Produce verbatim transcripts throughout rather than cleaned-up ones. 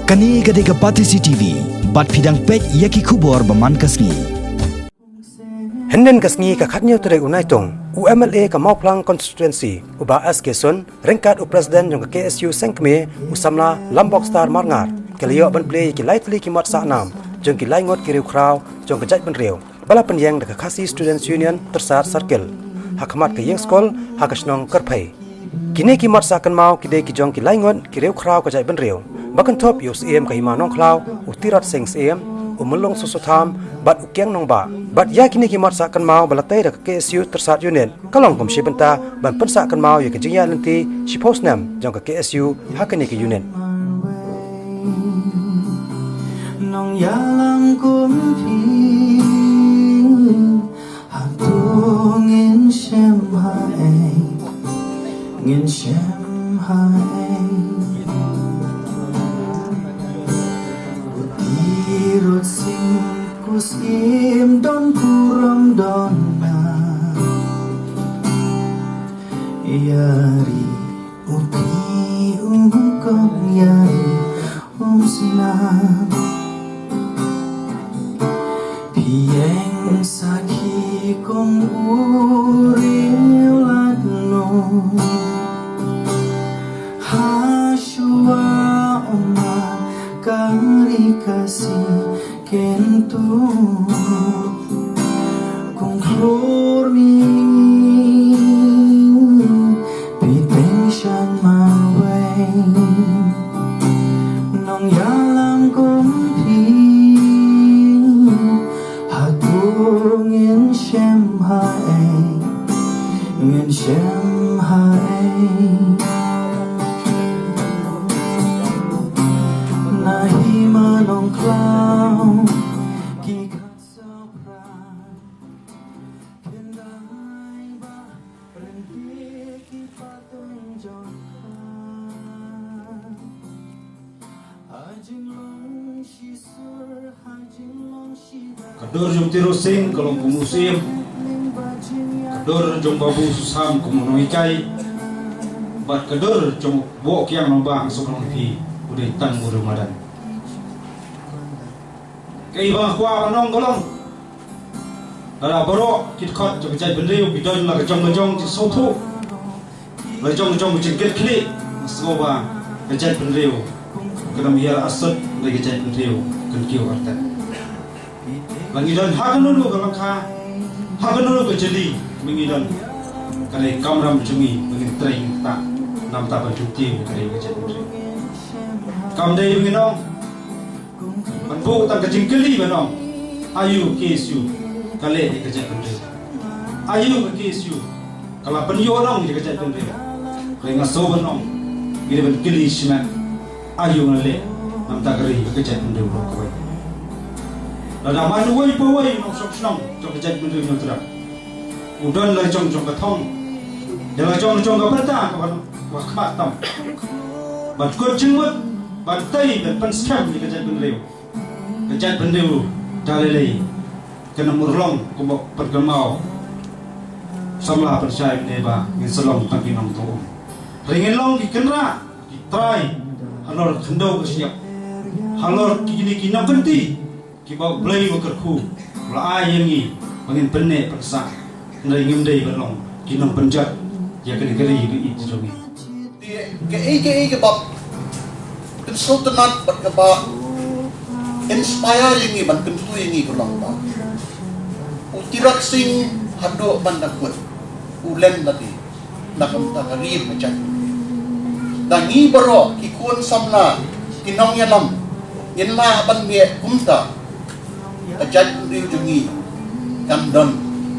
Kane ka dei ka Batesi T V, bad phi dang peit ïa ki khubor ba man ka sngi. Hynnin ka sngi ka khatñiew tarik u Naitung, u M L A ka Mawphlang Constituency, u Bah S K Sun, ryngkat u President jong ka K S U Sengkmie, u samla Lambokstar Marngar, ki la ïoh ban plie ïa ki lai tylli ki mat sah nam jong ki lai ngut ki riewkhraw jong ka jaitbynriew, ba la pynïeng da ka Khasi Students Union Tyrsad Circle, ha khmat ka ïing skul ha ka shnong Kyrphei. Kine ki mat sah kynmaw ki dei ki jong ki lai ngut ki riewkhraw ka jaitbynriew, ba kynthup ïa u Syiem ka Hima Nongkhlaw, u Tirot Sing Syiem, u Myllung Sosotham, bad u Kiang Nongbah. Bad ïa kine ki mat sah kynmaw ba la tei da ka K S U Tyrsad Unit, ka long kum shi bynta ban pynsah kynmaw ïa ka jingïaid lynti shiphew snem jong ka K S U ha kane ka unit. Nongïalam kumne, hato ngin shem ha ei, ngin shem ha ei. U Tirot Sing, u Syiem, don kurom don na, ïa ri u phi u kong, ïa ri um sna. Phi ïeng sakhi kum u riewlad noh, ha shuwa u man ka ri Khasi kyntu. Kum khlur mi, phi teng shan marwei. Nongïalam kum phi, hato ngin shem ha ei, ngin shem ha ei. Na Hima Nongkhlaw ki khang sawpra, khyndai ba ryntih ki pateng jong ka. Ha jinglong shisur, ha jinglong shida. Ka dur jong u Tirot Sing ka long kum u Syiem. Ka dur jong u Babu Sosotham kum u nonghikai. Bad ka dur jong u Bah Kiang Nongbah, suk nong phi, u dei tang u riewmadan. Kaei ba nga kwah ban ong ka long, lada baroh ki dkhot jong ka jaitbynriew ki don la ka jong ka jong jingsngewthuh, la ka jong ka jong ka jingkitkhlieh, nga sngew ba ka jaitbynriew kan ym ïa la sut, la ka jaitbynriew kan kiew artat. La ngi don ha kano kano ka lyngkha, ha kano kano ka jylli ba ngi don, ka dei kamram jong ngi ba ngin trei, ngin ktah, namar ban kyntiew ïa ka dei ka jaitbynriew. Kam dei ba ngin ong, ban buh tang ka jingkylli ban ong, aïu ka K S U ka leh ïa ka jaitbynriew? Aïu ka K S U ka la pynïoh nong ïa ka jaitbynriew? Hynrei nga sngew ban ong, ngi dei ban kylli shimet, aïu nga leh namar ka ri bad ka jaitbynriew baroh kawei. Lada man uwei pa uwei u nongshong shnong jong ka jaitbynriew Hynñiewtrep, u don la jong jong ka thong, ïa la jong jong ka bynta kaba, kaba khmat tam, ban kut jingmut, ban tei, ban pynskhem ïa ka jaitbynriew. Ka jaitbynriew da lei lei kan ym urlong kumba pynkynmaw samla pynshai mynne ba ngin sa long tang ki nongtuh um. Hynrei ngin long ki kynrad, ki trai halor ka khyndew ka shyiap, halor kine ki nongkynti kiba U Blei u kyrkhu u la ai ïa ngi ba ngin pynneh pynsah. Hynrei ngim dei ban long ki nongpynjot ïa kane ka ri ba ïeit jong ngi. Te kaei kaei kaba pynsngewtynnat bad kaba inspire ïa ngi ban kyntu ïa ngi ka long ba u Tirot Sing haduh ban da kut u len lade na ka bynta ka ri bad ka jaitbynriew. Da ngi baroh ki khun samla, ki nongïalam, ngin lah ban mih kumta, ka jaitbynriew jong ngi kan don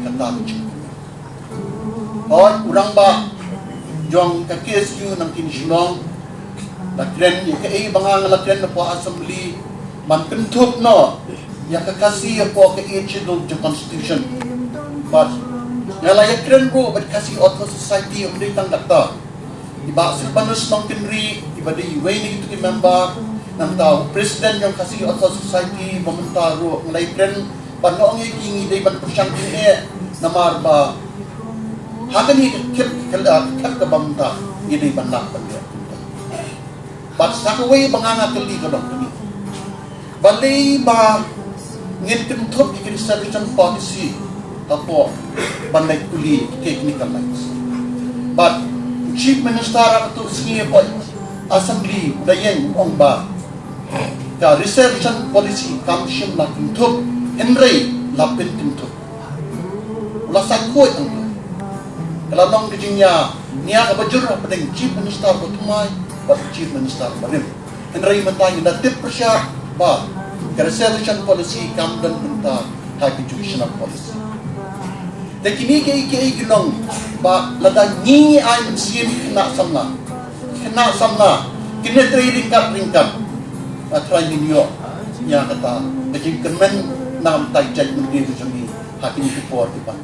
kata ka jingkyrkhu. Hooid, u rangbah jong ka K S U nangtei Shillong la kren ïa kaei ba nga nga la kren hapoh Assembly ban kynthup noh ïa ka Khasi hapoh ka Eighth Schedule jong Constitution. Bad nga la ïakren ruh bad Khasi Authors Society, ym dei tang kata. I Bah Silvanus Nongkynrih, iba dei iwei na kito ki member, nangta u President jong Khasi Authors Society, ba mynta ruh nga la ïakren ban ong ïa ki, ngi dei ban pyrshang tyngeh namar ba ha kane ka khep, ka khep kaba mynta ngi dei ban lah ban leh. Bad sa kawei ba nga nga kylli ka dong kane. Balei ba ngin kynthup ïa ka reservation policy hapoh ban leit pule technical lines. Bad Chief Minister ha kato ka sngi hapoh Assembly u da ïeng u ong ba ka reservation policy kam shym la kynthup, hynrei la pynkynthup. U la sa khuid ang. Ka la long ka jingïa nia kaba jur hapdeng Chief Minister ba thymmai bad Chief Minister ba rim. Hynrei mynta ngi da tip pyrshah ba ka reservation policy kam don bynta ha ka educational policy. Te kine kiei kiei ki long ba lada ngi ngi ai mynsiem ki khynnah samla, ki khynnah samla kin ïatrei ryngkat ryngkat, nga tharai ngin ïoh ïa kata ka jingkyrmen na ka bynta ka jaitbynriew ka jong ngi ha kine ki por ki ban.